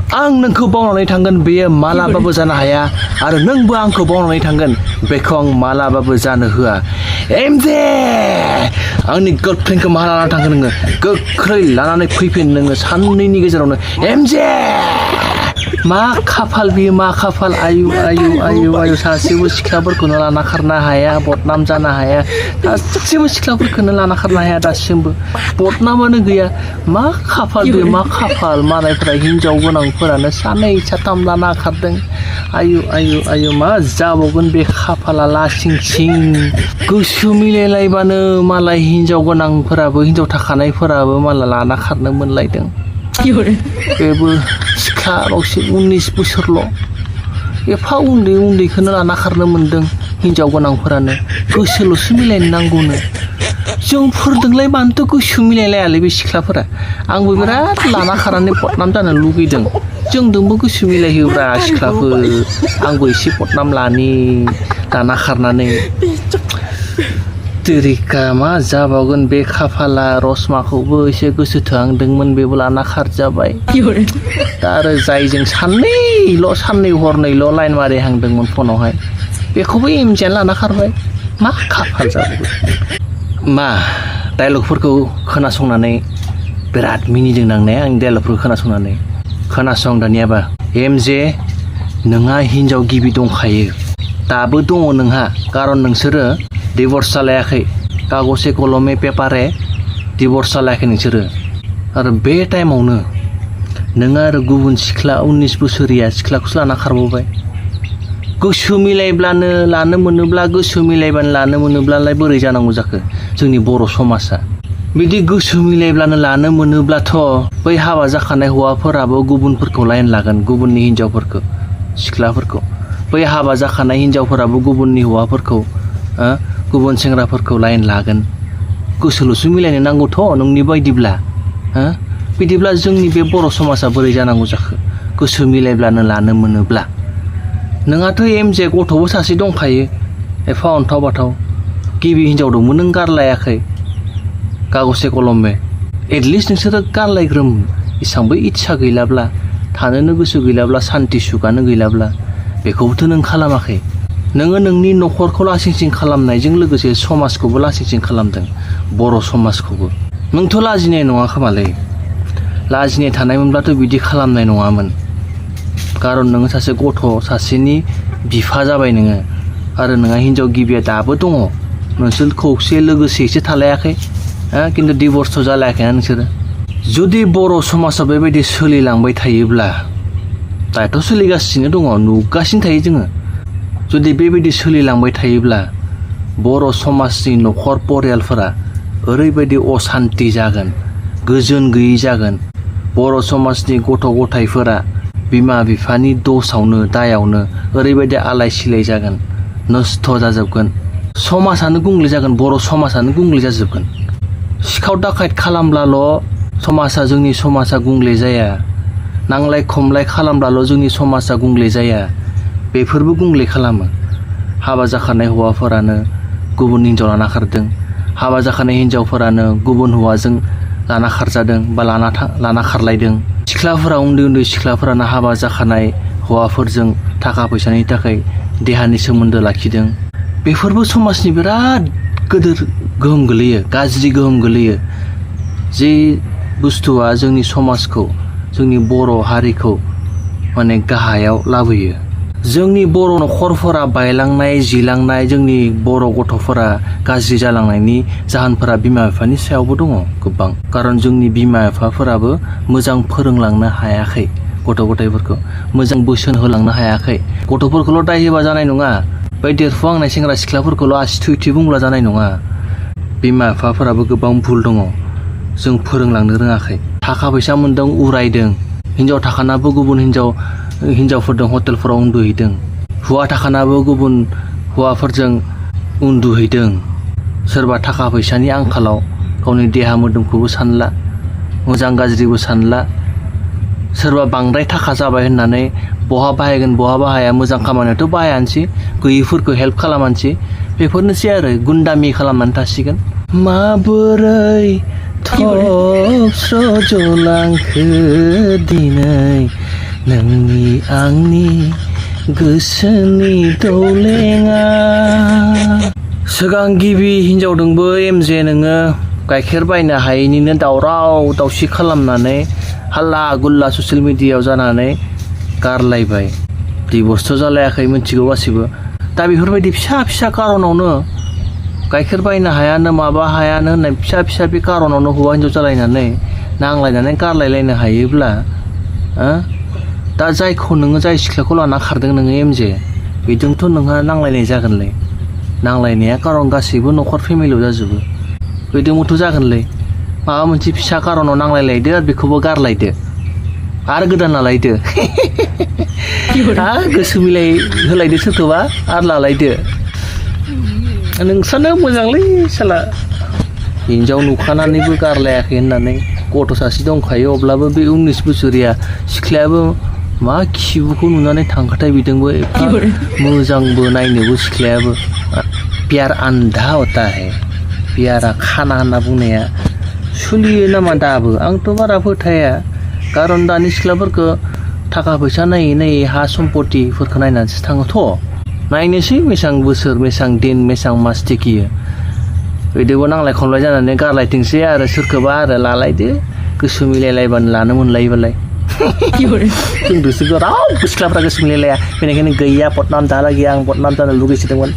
आं नोंखौ बावनानै थांगोन बेयो मालाबाबो जानो हाया आरो नोंबो आंखौ बावनानै थांगोन बेखौ आं मालाबाबो जानो होआ एमजे आंनि गार्लफ्रेन्डखौ माला लाना थांगोन नोङो गोख्रै लानानै फैफिन नोङो साननैनि गेजेरावनो एमजे मा खाफाल बियो मा खाफाल आयु आयु आयु आयु सासेबो सिख्लाफोरखौनो लाना खारनो हाया बदनाम जानो हाया सासेबो सिख्लाफोरखौनो लाना खारनो हाया दासिमबो बदनामानो गैया मा खाफाल बियो मा खाफाल मालायफोरा हिनजाव गोनांफोरानो सानै साथाम लाना खारदों आयु आयु आयु मा जाबावगोन बे खाफाला लासिं सिं गोसो मिलायलायबानो मालाय हिनजाव गोनांफोराबो हिनजाव थाखानायफोराबो मालाय लाना खारनो मोनलायदों बेबो सिख्ला रावसे 19 बोसोरल' एफा उन्दै उन्दैखौनो लाना खारनो मोन्दों हिनजाव गोनांफोरानो गोसोल'सो मिलायनो नांगौनो जोंफोरजोंलाय मानोथो गोसो मिलायलायालै बे सिख्लाफोरा आंबो बिराद लाना खारनानै बदनाम जानो लुगैदों जोंजोंबो गोसो मिलायहोब्रा सिख्लाफोर आंबो एसे बदनाम लानि लाना खारनानै तेरिका मा जाबावगोन बे खाफाला रसमाखौबो एसे गोसो थोहांदोंमोन बेबो लाना खारजाबाय दा आरो जायजों साननै हरनैल' लाइन मारिहांदोंमोन फनावहाय बेखौबो एमजेआनो लाना खारबाय मा खाफाल जाबावगोन मा डायलगफोरखौ खोनासंनानै बिराद मिनिदों नांनाया आंनि डायलगफोरखौ खोनासंनानै खोनासं दानियाबा एमजे नोंहा हिनजाव गिबि दंखायो दाबो दङ नोंहा खारन नोंसोरो डिभर्स जालायाखै कागजे कलमे पेपारे डिभर्स जालायाखै नोंसोरो आरो बे टाइमावनो नोङो आरो गुबुन सिख्ला 19 बोसोरिया सिख्लाखौसो लाना खारबावबाय गोसो मिलायब्लानो लानो मोनोब्ला गोसो मिलायबानो लानो मोनोब्लालाय बोरै जानांगौ जाखो जोंनि बर' समाजा बिदि गोसो मिलायब्लानो लानो मोनोब्लाथ' बै हाबा जाखानाय हौवाफोराबो गुबुनफोरखौ लाइन लागोन गुबुननि हिनजावफोरखौ सिख्लाफोरखौ बै हाबा जाखानाय हिनजावफोराबो गुबुननि हौवाफोरखौ गुबुन सेंग्राफोरखौ लाइन लागोन गोसोल'सो मिलायनो नांगौथ' नोंनि बायदिब्ला बिदिब्ला जोंनि बे बर' समाजा बोरै जानांगौ जाखो गोसो मिलायब्लानो लानो मोनोब्ला नोंहाथ' एमजे गथ'बो सासे दंखायो एफा अन्थाव बाथाव गिबि हिनजाव दंमोन नों गारलायाखै कागजे कलमे एटलिस्ट नोंसोरो गारलायग्रोम इसांबो इस्सा गैलाब्ला थानोनो गोसो गैलाब्ला सान्थि सुखानो गैलाब्ला बेखौबोथ' नों खालामाखै नोङो नोंनि न'खरखौ लासिंसिं खालामनायजों लोगोसे समाजखौबो लासिंसिं खालामदों बर' समाजखौबो नोंथ' लाजिनाय नङा खोमालै लाजिनाय थानायमोनब्लाथ' बिदि खालामनाय नङामोन खारन नोङो सासे गथ' सासेनि बिफा जाबाय नोङो आरो नोंहा हिनजाव गिबिया दाबो दङ नोंसोर खौसे लोगोसेसो थालायाखै खिन्थु डिभर्सथ' जालायाखैना नोंसोरो जुदि बर' समाजाव बेबायदि सोलिलांबाय थायोब्ला दाथ' सोलिगासिनो दङ नुगासिनो थायो जोङो जुदि बेबायदि सोलिलांबाय थायोब्ला बर' समाजनि न'खर परियालफोरा ओरैबायदि असान्ति जागोन गोजोन गैयै जागोन बर' समाजनि गथ' गथायफोरा बिमा बिफानि दसावनो दायावनो ओरैबायदि आलाय सिलाय जागोन नस्थ' जाजोबगोन समाजानो गुंग्ले जागोन बर' समाजानो गुंग्ले जाजोबगोन सिखाव दाखायत खालामब्लाल' समाजा जोंनि समाजा गुंग्ले जाया नांलाय खमलाय खालामब्लाल' जोंनि समाजा गुंग्ले जाया बेफोरबो गुंग्ले खालामो हाबा जाखानाय हौवाफोरानो गुबुन हिनजाव लाना खारदों हाबा जाखानाय हिनजावफोरानो गुबुन हौवाजों लाना खारजादों बा लाना खारलायदों सिख्लाफोरा उन्दै उन्दै सिख्लाफोरानो हाबा जाखानाय हौवाफोरजों थाखा फैसानि थाखाय देहानि सोमोन्दो लाखिदों बेफोरबो समाजनि बिराद गोदोर गोहोम गोलैयो गाज्रि गोहोम गोलैयो जे बुस्थुआ जोंनि समाजखौ जोंनि बर' हारिखौ माने गाहायाव लाबोयो जोंनि बर' न'खरफोरा बायलांनाय जिलांनाय जोंनि बर' गथ'फोरा गाज्रि जालांनायनि जाहोनफोरा बिमा बिफानि सायावबो दङ गोबां खारन जोंनि बिमा बिफाफोराबो मोजां फोरोंलांनो हायाखै गथ' गथायफोरखौ मोजां बोसोन होलांनो हायाखै गथ'फोरखौल' दाय होबा जानाय नङा बै देरफुहांनाय सेंग्रा सिख्लाफोरखौल' आसि थुयै थुयै बुंब्ला जानाय नङा बिमा बिफाफोराबो गोबां भुल दङ जों फोरोंलांनो रोङाखै थाखा फैसा मोन्दों उरायदों हिनजाव थाखानाबो गुबुन हिनजावफोरजों हटेलफोराव उन्दुहैदों हौवा थाखानाबो गुबुन हौवाफोरजों उन्दुहैदों सोरबा थाखा फैसानि आंखालाव गावनि देहा मोदोमखौबो सानला मोजां गाज्रिबो सानला सोरबा बांद्राय थाखा जाबाय होननानै बहा बाहायगोन बहा बाहाया मोजां खामानियावथ' बाहायानोसै गैयिफोरखौ हेल्प खालामानोसै बेफोरनोसै आरो गुन्दामि खालामनानै थासिगोन माबोरै थब स्र'जलांखो दिनै नोंनि आंनि गोसोनि दौलेङा। सिगां गिबि हिनजावदोंबो एमजे नोङो गाइखेर बायनो हायैनिनो दावराव दावसि खालामनानै हाल्ला गुल्ला ससियेल मिडियायाव जानानै गारलायबाय। दिभर्सथ' जालायाखै मिथिगौ गासिबो। दा बेफोरबायदि फिसा फिसा कारनावनो गाइखेर बायनो हायानो माबा हायानो होननाय फिसा फिसा बे कारनावनो हौवा हिनजाव जालायनानै नांलायनानै गारलायलायनो हायोब्ला दा जायखौ नोङो जाय सिख्लाखौ लाना खारदों नोङो एमजे बेजोंथ' नोंहा नांलायनाय जागोनलै। नांलायनाया कारन गासैबो न'खर फेमिलियाव जाजोबो। बेजोंबोथ' जागोनलै। माबा मोनसे फिसा कारनाव नांलायलायदो आरो बेखौबो गारलायदो आरो गोदान लालायदो। गोसो मिलाय होलायदो सोरखौबा आरो लालायदो। नोंस्रानो मोजांलै साला। हिनजाव नुखानानैबो गारलायाखै होननानै गथ' सासे दंखायो अब्लाबो बे 19 बोसोरिया सिख्लायाबो मा खिबुखौ नुनानै थांखाथाय बिदोंबो एफा मोजांबो नायनोबो सिख्लायाबो। प्यार आन्धा होता है। प्यारा खाना होनना बुंनाया सोलियो नामा दाबो? आंथ' बारा फोथाया। कारन दानि सिख्लाफोरखौ थाखा फैसा नायै नायै हा सम्पतिफोरखौ नायनानैसो थाङोथ'। नायनोसै बेसां बोसोर बेसां दिन बेसां मास टिकियो। बिदिबो नांलाय खमलाय जानानै गारलायथोंसै आरो सोरखौबा आरो लालायदो गोसो मिलायलायबानो लानो मोनलायोबालाय। जोंदोसो रावबो सिख्लाफ्रा गोसो मिलायलाया बेनिखायनो गैया बदनाम दालागै आं बदनाम जानो लुगैसोदोंमोन।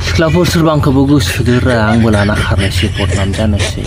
सिख्लाफोर सोरबा आंखौबो गोसोदोरा आंबो लाना खारनोसै बदनाम जानोसै।